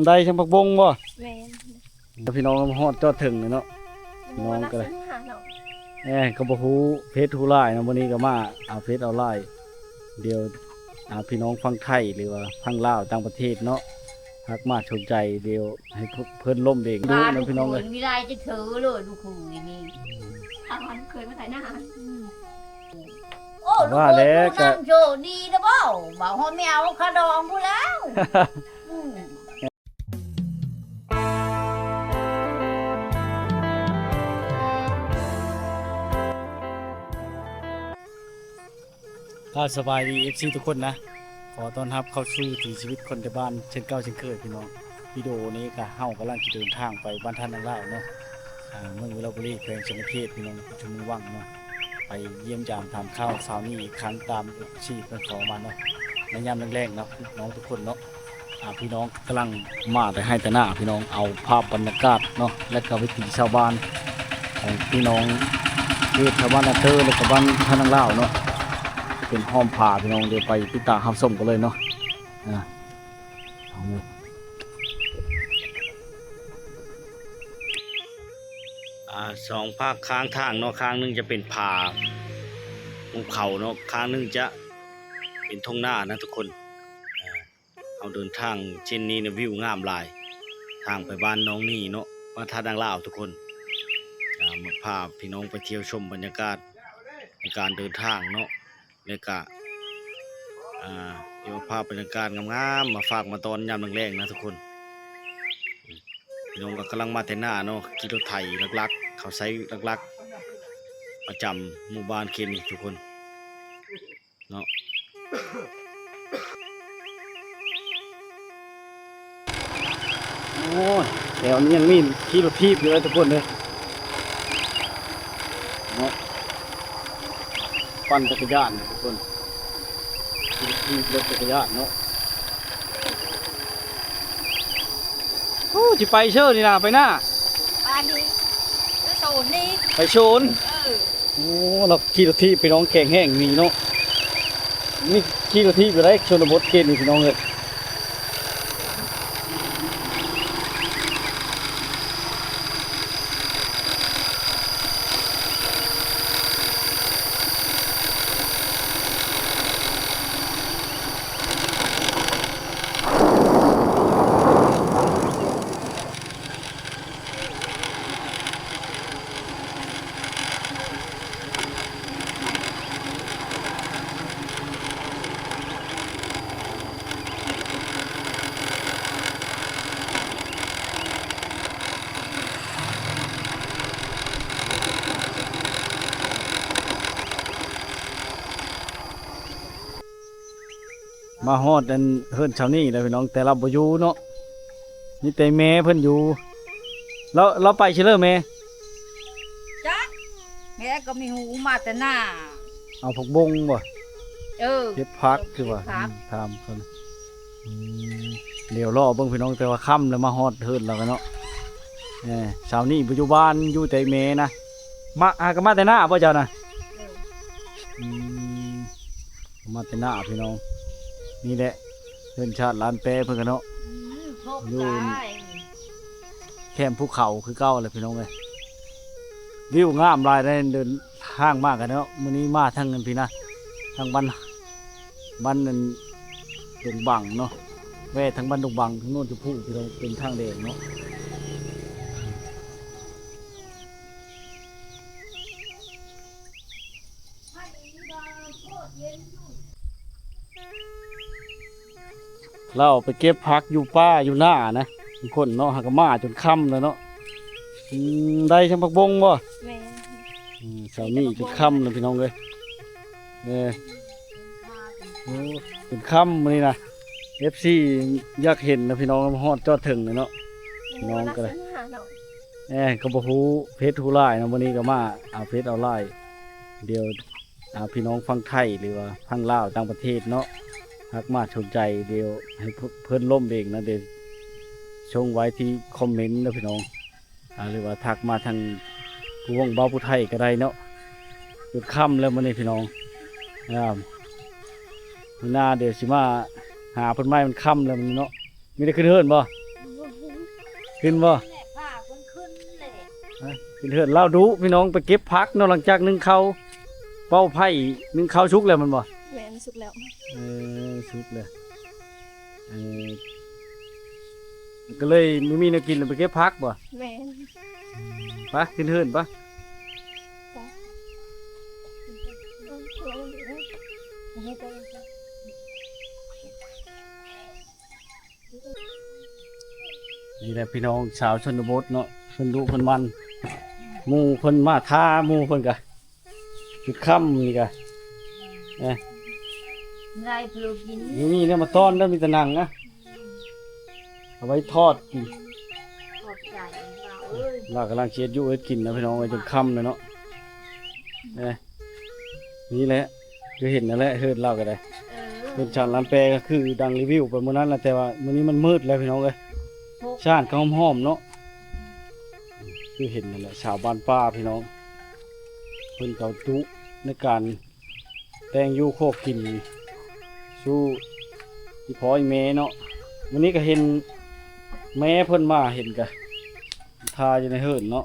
ໄດ້ທັງຜັກບົ້ງບໍ່? ແມ່ນ. ພີ່ນ້ອງມາຮອດຈອດເຖິງເລີຍເນາະ. ນ້ອງກໍໄດ້ ເອີ ກໍບໍ່ຮູ້ເພັດຮູ້ຫຼາຍເນາະ, ມື້ນີ້ກໍມາເອົາເພັດເອົາຫຼາຍ. ດຽວ ອ່າ ພີ່ນ້ອງຝັ່ງໄທ ຫຼືວ່າຝັ່ງລາວ ຕ່າງປະເທດເນາະ ຫາກມາສົນໃຈ ດຽວໃຫ້ເພິ່ນລົມເອງດູເນາະ ພີ່ນ້ອງເອີຍ. ມີຫຼາຍຈະເທີເລີຍ ລູກເຂີຍນີ້ ຖາມວ່າລູກເຂີຍມາໄຖນາ. ອືມ ໂອ້ ວ່າແລ້ວ ລູກເຂີຍຜູ້ຊ່າງໂຊກດີນະບໍ່? ເວົ້າຮອດແມວຄາດອງພຸ້ນແລ້ວ. ອືມ ກໍສະບາຍດີ ເອັຟຊີ ທຸກຄົນນະ, ຂໍຕ້ອນຮັບເຂົ້າສູ່ວິຖີຊີວິດຄົນໄທບ້ານເຊັ່ນເກົ່າເຊັ່ນເຄີຍ ພີ່ນ້ອງ. ວິດີໂອນີ້ກໍເຮົາກຳລັງຊິເດີນທາງໄປບ້ານທ່ານາງລາວເນາະ, ອ່າ ເມືອງວິລະບູລີ ແຂວງສະຫວັນນະເຂດ ພີ່ນ້ອງ, ເມືອງວັງເນາະ, ໄປຢ້ຽມຢາມຖາມຂ່າວຊາວນີ້ອີກຄັ້ງຕາມ ເອັຟຊີ ເພິ່ນຂໍມາເນາະ ໃນຍາມແລງໆເນາະ ພີ່ນ້ອງທຸກຄົນເນາະ. ອ່າ ພີ່ນ້ອງກຳລັງມາແຕ່ໄຮ່ແຕ່ນາ ພີ່ນ້ອງ, ເອົາພາບບັນຍາກາດເນາະ ແລະກໍວິຖີຊາວບ້ານຂອງພີ່ນ້ອງເຂດຊາວບ້ານນາເຕີ ແລະກໍບ້ານທ່ານາງລາວເນາະ ເປັນຫ້ອມຜາ ພີ່ນ້ອງ. ດຽວໄປຕິດຕາມຮັບຊົມກັນເລີຍເນາະ. ອ່າ ເອົາເລີຍ ອ່າ ສອງພາກຂ້າງທາງເນາະ, ຂ້າງໜຶ່ງຈະເປັນຜາພູເຂົາເນາະ, ຂ້າງໜຶ່ງຈະເປັນທົ່ງນານະທຸກຄົນ. ອ່າ ເຮົາເດີນທາງເສັ້ນນີ້ນະ ວິວງາມຫຼາຍ, ທາງໄປບ້ານໜອງໜີເນາະ, ບ້ານທ່ານາງລາວທຸກຄົນ. ອ່າ ມາພາພີ່ນ້ອງໄປທ່ຽວຊົມບັນຍາກາດໃນການເດີນທາງເນາະ, ແລ້ວກະ ອ່າ ເກັບເອົາພາບບັນຍາກາດງາມໆມາຝາກມາຕ້ອນຍາມແລງໆນະທຸກຄົນ. ພີ່ນ້ອງກໍກຳລັງມາແຕ່ນາເນາະ, ຂີ່ລົດໄຖຫຼັກໆ ເຂົ້າໄຊຫຼັກໆ ປະຈຳໝູ່ບ້ານເຂດນີ້ທຸກຄົນເນາະ. ໂອ້ຍ ແຖວນີ້ຍັງມີຂີ່ລົດຖີບຢູ່ເດີທຸກຄົນເດີເນາະ, ປັ່ນຈັກກະຍານທຸກຄົນ, ຂີ່ລົດຖີບ ລົດຈັກກະຍານເນາະ. ໂອ້ ຊິໄປເຊີນີ້ນະ ໄປນາ ໄປນີ້ ໄປໂຊນນີ້ ໄປໂຊນ. ເອີ ໂອ້ ລາວຂີ່ລົດຖີບ ພີ່ນ້ອງ, ແຂງແຮງນີ້ເນາະ, ມີຂີ່ລົດຖີບຢູ່ໃດ໋ ຊົນນະບົດເຂດນີ້ ພີ່ນ້ອງເອີຍ. ມາຮອດອັນເຮືອນຊາວນີ້ແລ້ວ ພີ່ນ້ອງ, ແຕ່ລາວບໍ່ຢູ່ເນາະ, ມີແຕ່ແມ່ເພິ່ນຢູ່. ລາວ ລາວໄປໃສເລີແມ່? ຈັກ ແມ່ກໍມີຫູມາແຕ່ນາ. ເອົາຜັກບົ້ງບໍ່? ເອີ ເກັບຜັກຄືວ່າ ເກັບຜັກ ອືມ ຖາມເພິ່ນ. ອືມ ດຽວລໍເບິ່ງ ພີ່ນ້ອງ, ແຕ່ວ່າຄ່ຳແລ້ວ ມາຮອດເຮືອນລາວແລ້ວເນາະ. ເອີ ຊາວນີ້ບໍ່ຢູ່ບ້ານ ຢູ່ແຕ່ແມ່ນະ. ມາ ຫາກໍມາແຕ່ນາບໍ່ເຈົ້ານະ? ເອີ ອືມ ມາແຕ່ນາ ພີ່ນ້ອງ. ນີ້ແຫຼະເຮືອນຊາດລານແປເພິ່ນກະເນາະ, ອືມ ຢູ່ແຄມພູເຂົາຄືເກົ່າແຫຼະ ພີ່ນ້ອງເອີຍ. ວິວງາມຫຼາຍໄດ໋ ເດີນທາງມາກັນເນາະ. ມື້ນີ້ມາທາງນັ້ນພີ້ນະ ທາງບ້ານ ບ້ານນັ້ນ ດົງບັງເນາະ, ແວ່ທາງບ້ານດົງບັງ ທາງໂນ້ນຈະພູ້ ພີ່ນ້ອງ, ເປັນທາງແດງເນາະ. ລາວໄປເກັບຜັກຢູ່ປ່າຢູ່ນານະ ທຸກຄົນເນາະ, ຫາກະມາຈົນຄ່ຳແລ້ວເນາະ. ອືມ ໄດ້ທັງຜັກບົ້ງບໍ່? ແມ່ນ. ອືມ ເຊົ້ານີ້ຈົນຄ່ຳແລ້ວ ພີ່ນ້ອງເອີຍ. ເອີ ໂອ້ ຈົນຄ່ຳມື້ນີ້ນະ, ເອັຟຊີ ຢາກເຫັນນະ ພີ່ນ້ອງ, ມາຮອດຈອດເຖິງແລ້ວເນາະ. ນ້ອງກໍໄດ້ ເອີ ກໍບໍ່ຮູ້ເພັດຮູ້ຫຼາຍເນາະ, ມື້ນີ້ກໍມາເອົາເພັດເອົາຫຼາຍ. ດຽວ ອ່າ ພີ່ນ້ອງຝັ່ງໄທ ຫຼືວ່າຝັ່ງລາວ ຕ່າງປະເທດເນາະ ຫາກມາສົນໃຈ ດຽວໃຫ້ເພິ່ນລົມເອງນະ, ດຽວສົ່ງໄວ້ທີ່ຄອມເມັນເດີ ພີ່ນ້ອງ. ອ່າ ຫຼືວ່າທັກມາທາງຜູ້ຫວັງບ່າວຜູ້ໄທກໍໄດ້ເນາະ. ຈົນຄ່ຳແລ້ວມື້ນີ້ ພີ່ນ້ອງ. ອ່າ ມື້ໜ້າດຽວຊິມາຫາເພິ່ນໃໝ່, ມັນຄ່ຳແລ້ວມື້ນີ້ເນາະ. ມີແຕ່ຂຶ້ນເຮືອນບໍ່? ຂຶ້ນບໍ່? ແຫຼະ ພາເພິ່ນຂຶ້ນແຫຼະ. ຮະ ຂຶ້ນເຮືອນລາວດຸພີ່ນ້ອງ ໄປເກັບຜັກເນາະ ຫຼັງຈາກໜຶ້ງເຂົ້າ ເປົ່າໄຟໜຶ້ງເຂົ້າສຸກແລ້ວແມ່ນບໍ່? ແມ່ນ ສຸກແລ້ວ. ເອີ ສຸກແລ້ວ. ເອີ ກໍເລີຍບໍ່ມີແນວກິນ ແລ້ວໄປເກັບຜັກບໍ່? ແມ່ນ. ໄປ ຂຶ້ນເຮືອນໄປ. ນີ້ແຫຼະພີ່ນ້ອງ ສາວຊົນນະບົດເນາະ ເພິ່ນດຸເພິ່ນໝັ່ນ ໝູ່ເພິ່ນມາຖ້າ ໝູ່ເພິ່ນກະ ຈຸດຄ່ຳນີ້ກະ ເອີ ໄດ້ເພື່ອກິນ ບໍ່ມີແນວມາຕ້ອນເດີ ມີແຕ່ໜັງນະ ເອົາໄວ້ທອດກິນ. ຂອບໃຈ ລາວກຳລັງຊິເຮັດຢູ່ເຮັດກິນນະພີ່ນ້ອງເອີຍ ຈົນຄ່ຳແລ້ວເນາະ. ເອີ ນີ້ແຫຼະ ຄືເຫັນນັ້ນແຫຼະ ເຮືອນລາວກໍໄດ້ ເອີ ເຮືອນຊານລານແປ ກໍຄືດັ່ງຣີວິວໄປມື້ນັ້ນແຫຼະ ແຕ່ວ່າມື້ນີ້ມັນມືດແລ້ວພີ່ນ້ອງເອີຍ ຊານກໍຫອມໆເນາະ ຄືເຫັນນັ້ນແຫຼະ ຊາວບ້ານປ່າພີ່ນ້ອງ ເພິ່ນກໍດຸໃນການ ແຕ່ງຢູ່ໂຄກກິນສູ່ອີ່ພໍ່ອີ່ແມ່ເນາະ. ມື້ນີ້ກໍເຫັນແມ່ເພິ່ນມາເຫັນກະ ທ່າຢູ່ໃນເຮືອນເນາະ.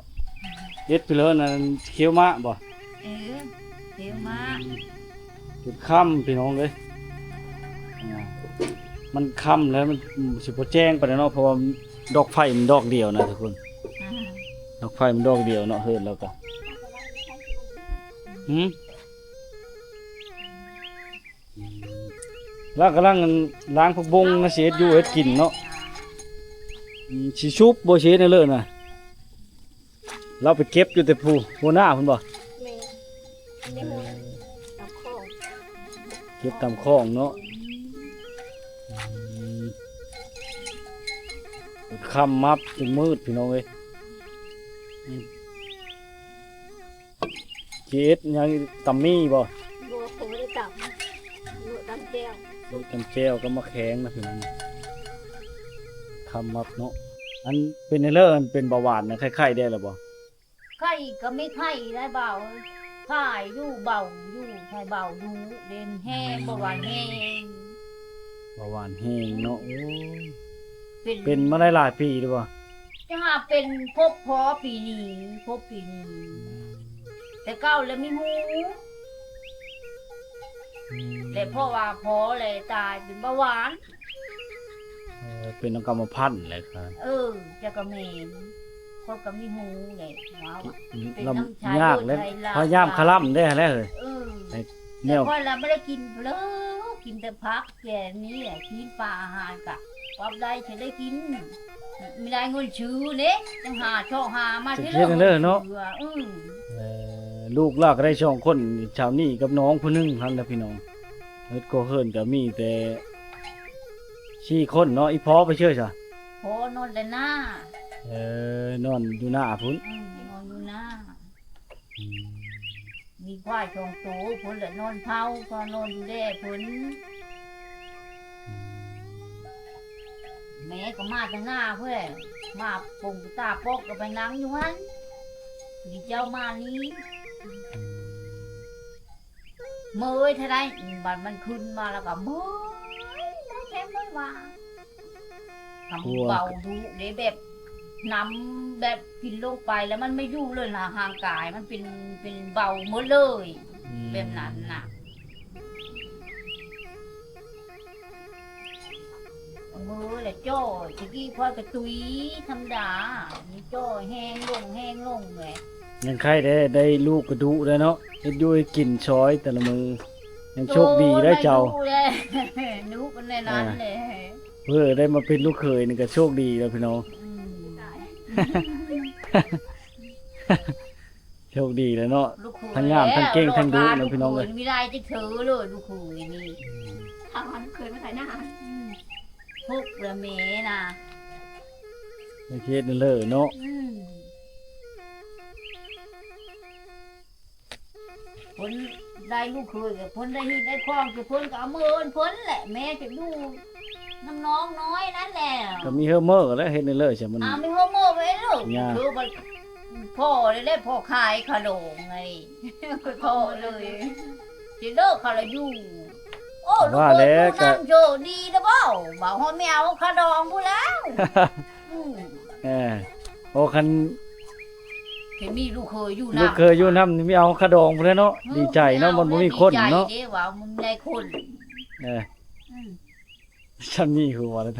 ເຮັດເພິ່ນນັ້ນ ຂຽວໝາກບໍ່? ເອີ ຂຽວໝາກ. ຈົນຄ່ຳພີ່ນ້ອງເອີຍ ອ່າ ມັນຄ່ຳແລ້ວ ມັນ ມັນຊິບໍ່ແຈ້ງປານໃດເນາະ ເພາະວ່າດອກໄຟມັນດອກດຽວນະທຸກຄົນ ອ່າ ດອກໄຟມັນດອກດຽວເນາະ ເຮືອນລາວກໍ ຫື ລາວກຳລັງລ້າງຜັກບົ້ງນະ ຊິເຮັດຢູ່ເຮັດກິນເນາະ. ອືມ ຊິຊຸບບໍ່ ຊິເຮັດແນວເລີນະ? ລາວໄປເກັບຢູ່ແຕ່ພູ ຫົວໜ້າພຸ້ນບໍ່? ແມ່ນ ໃນຫົວ ຕາມຂອງ ເກັບຕາມຂອງເນາະ. ອືມ ຄ່ຳມັບຈົນມືດ ພີ່ນ້ອງເອີຍ. ອືມ ຊິເຮັດຫຍັງ ຕຳໝີ່ບໍ່? ບໍ່ ບໍ່ໄດ້ຕຳ ຕຳແຈ່ວ ຕຳແຈ່ວກັບໝາກແຂ້ງນະພີ່ນ້ອງ. ຄ່ຳມັບເນາະ. ອັນເປັນແນວເລີ ອັນເປັນເບົາຫວານນະ ໄຂ້ໆ ແດ່ແລ້ວບໍ່? ໄຂ້ກໍມີໄຂ້ໄດ້ເບົາ ໄຂ້ຢູ່ເບົາຢູ່ ໄຂ້ເບົາຢູ່ ເປັນແຮງ ເບົາຫວານແຮງ ເບົາຫວານແຮງເນາະ. ໂອ້ ເປັນ ເປັນມາໄດ້ຫຼາຍປີແລ້ວບໍ່? ຈະຫາເປັນຄົບພໍປີນີ້ ຄົບປີນີ້ ອືມ ແຕ່ເກົ່າແລ້ວມີຫູ ອືມ ແລະເພາະວ່າພໍແລ້ວຕາຍເປັນເບົາຫວານ. ເອີ ເປັນນຳກຳມະພັນແຫຼະ ເອີ ເຈົ້າກໍແມ່ນ ຂ້ອຍກໍມີຫູແຫຼະ ເວົ້າ ອືມ ເປັນນຳຊາຍ ຍາກແຫຼະ ພະຍາຍາມຄະລຳເດ້ຫັ້ນແຫຼະເຮີ້ຍ. ເອີ ແນວ ແຕ່ຂ້ອຍລະບໍ່ໄດ້ກິນເລີຍ ກິນແຕ່ຜັກ ແກງນີ້ແຫຼະ ກິນປາອາຫານກະ ປາບໃດຊິໄດ້ກິນ ມີໄດ້ເງິນຊື້ເດ້ ຈັ່ງຫາຊອກຫາມາ ຊິເຮັດເລີຍເນາະ. ອືມ ເອີ ລູກລາວກໍໄດ້ສອງຄົນ ຊາວນີ້ກັບນ້ອງຜູ້ໜຶ່ງຫັ້ນແຫຼະພີ່ນ້ອງ. ເຮັດກໍເຮືອນກໍມີແຕ່ສີ່ຄົນເນາະ. ອີ່ພໍ່ໄປໃສຊະ? ພໍ່ນອນແຕ່ໜ້າ. ເອີ ນອນຢູ່ໜ້າພຸ້ນ. ອືມ ນອນຢູ່ໜ້າ. ອືມ ມີຄວາຍສອງໂຕ ເພິ່ນລະນອນເຝົ້າ ກໍນອນດູແລເພິ່ນ. ອືມ ແມ່ກໍມາແຕ່ໜ້າພຸ້ນແຫຼະ ມາປົງຕາປອກ ກໍໄປນັ່ງຢູ່ຫັ້ນ ເຈົ້າມານີ້. ອືມ ເມື່ອຍເທົ່າໃດ ບັດມັນຂຶ້ນມາແລ້ວກໍເມື່ອຍ ເມື່ອຍແທ້ເມື່ອຍວ່າ ທຳເບົາດຸເດ້ ແບບນ້ຳແບບກິນລົງໄປແລ້ວມັນບໍ່ຢູ່ເລີຍນະ ຮ່າງກາຍມັນເປັນ ເປັນເບົາໝົດເລີຍ. ອືມ ແບບນັ້ນນະ. ເອີ ແລ້ວຈ້ອຍ ຕະກີ້ຂ້ອຍກໍຕຸ້ຍທຳມະດາ ນີ້ຈ້ອຍແຮງລົງ ແຮງລົງແຫຼະ. ຍັງໄຄແດ່ ໄດ້ລູກກໍດຸແລ້ວເນາະ ເຮັດຢູ່ເຮັດກິນຊ່ອຍແຕ່ລະມື້ ຍັງໂຊກດີໄດ້ເຈົ້າ. ດຸແນວນັ້ນແຫຼະ ເອີ ໄດ້ມາເປັນລູກເຂີຍນີ້ກໍໂຊກດີແລ້ວພີ່ນ້ອງ. ອືມ ໂຊກດີແລ້ວເນາະ ທັງງາມທັງເກັ່ງທັງດຸເນາະພີ່ນ້ອງເອີຍ. ມີຫຼາຍຈັກເທື່ອເລີຍລູກເຂີຍນີ້. ອືມ ຖາມຫາລູກເຂີຍມາໃສ່ໜ້າ. ອືມ ຫົກລະແມ່ນະ ໄດ້ເຮັດເລີເນາະ. ອືມ ເພິ່ນໄດ້ລູກເຂີຍ ເພິ່ນໄດ້ຮີດໄດ້ຄອງ ເພິ່ນກໍເອົາເມີເພິ່ນແຫຼະ ແມ່ຈະຢູ່ນຳນ້ອງນ້ອຍນັ້ນແຫຼະ. ກໍມີເຮີເມີແຫຼະ ເຮັດເລີຊະມັນ. ອາ ມີເຮີເມີໄວ້ລູກ ຄືວ່າພໍ່ແຫຼະ ພໍ່ຂາຍຂະດອງໄງ ພໍ່ເລີຍ ຊິເລີກເຂົາລະຢູ່. ໂອ້ ລູກເຂີຍຜູ້ນັ້ນໂຊກດີນະບໍ່ ເວົ້າຮອດແມ່ເອົາຂະດອງພຸ້ນແລ້ວ. ອືມ ເອີ ໂອ້ ຄັນ ເຫັນມີລູກເຂີຍຢູ່ນຳ ລູກເຂີຍຢູ່ນຳນີ້ມີເອົາຂະດອງພຸ້ນແຫຼະເນາະ ເອີ ດີໃຈເນາະ ມັນບໍ່ມີຄົນເນາະ ດີໃຈເດ້ວ່າມັນໄດ້ຄົນ ເອີ ອືມ ຊ່ຳນີ້ຄືວ່າ ເອີ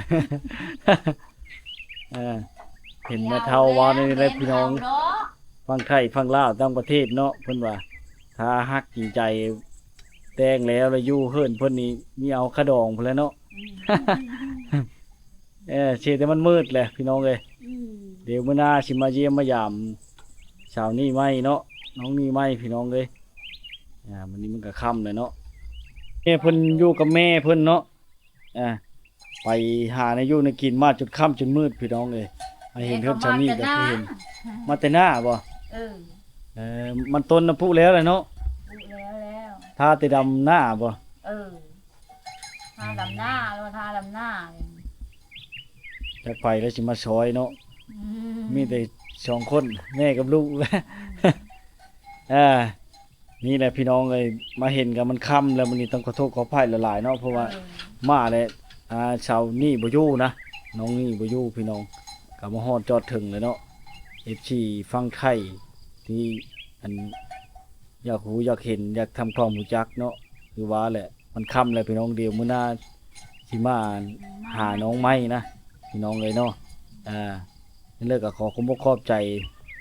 ເຫັນແມ່ເຖົ້າເວົ້ານີ້ແຫຼະພີ່ນ້ອງ ຝັ່ງໄທ ຝັ່ງລາວ ຕ່າງປະເທດເນາະ ເພິ່ນວ່າ ຖ້າຮັກຈິງໃຈ ແຕ່ງແລ້ວ ແລ້ວຢູ່ເຮືອນເພິ່ນນີ້ ມີເອົາຂະດອງພຸ້ນແຫຼະເນາະ ອືມ ເອີ ເສຍແຕ່ມັນມືດແຫຼະພີ່ນ້ອງເອີຍ ອືມ ດຽວມື້ໜ້າຊິມາຢ້ຽມມາຢາມສາວນີ້ໃໝ່ເນາະ ນ້ອງນີ້ໃໝ່ພີ່ນ້ອງເອີຍ ອ່າ ມື້ນີ້ມັນກໍຄ່ຳແລ້ວເນາະ ແມ່ເພິ່ນຢູ່ກັບແມ່ເພິ່ນເນາະ ອ່າ ໄປຫາແນວຢູ່ແນວກິນມາຈົນຄ່ຳຈົນມືດພີ່ນ້ອງເອີຍ ໃຫ້ເຫັນເຮືອນສາມີກໍຄືເຫັນ ມາແຕ່ນາບໍ່? ເອີ ເອີ ມັນຕົ້ນນະປຸແລ້ວແຫຼະເນາະ ປຸແລ້ວແລ້ວ ທາແຕ່ດຳນາບໍ່? ເອີ ທາດຳນາ ແລ້ວທາດຳນາ ຈັກໃຜແລ້ວຊິມາຊ່ອຍເນາະ ອືມ ມີແຕ່ສອງຄົນ ແມ່ກັບລູກ ອືມ ອ່າ ນີ້ແຫຼະພີ່ນ້ອງເອີຍ ມາເຫັນກໍມັນຄ່ຳແລ້ວ ມື້ນີ້ຕ້ອງຂໍໂທດຂໍອະໄພຫຼາຍໆເນາະ ເພາະວ່າ ເອີ ມາແລ້ວ ອ່າ ສາວນີ້ບໍ່ຢູ່ນະ ນ້ອງນີ້ບໍ່ຢູ່ພີ່ນ້ອງ ກໍມາຮອດຈອດເຖິງແລ້ວເນາະ ເອັຟຊີຝັ່ງໄທ ທີ່ອັນ ຢາກຮູ້ຢາກເຫັນ ຢາກທຳຄວາມຮູ້ຈັກເນາະ ຄືວ່າແຫຼະ ມັນຄ່ຳແລ້ວພີ່ນ້ອງ ດຽວມື້ໜ້າຊິມາຫານ້ອງໃໝ່ນະ ພີ່ນ້ອງເອີຍເນາະ ອ່າ ນັ້ນເລີຍກໍຂໍຂອບອົກຂອບໃຈ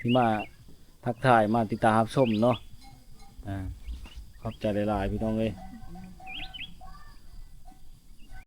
ທີ່ມາ ທັກທາຍມາຕິດຕາມຮັບຊົມເນາະ ອ່າ ຂອບໃຈຫຼາຍໆ ພີ່ນ້ອງເອີຍ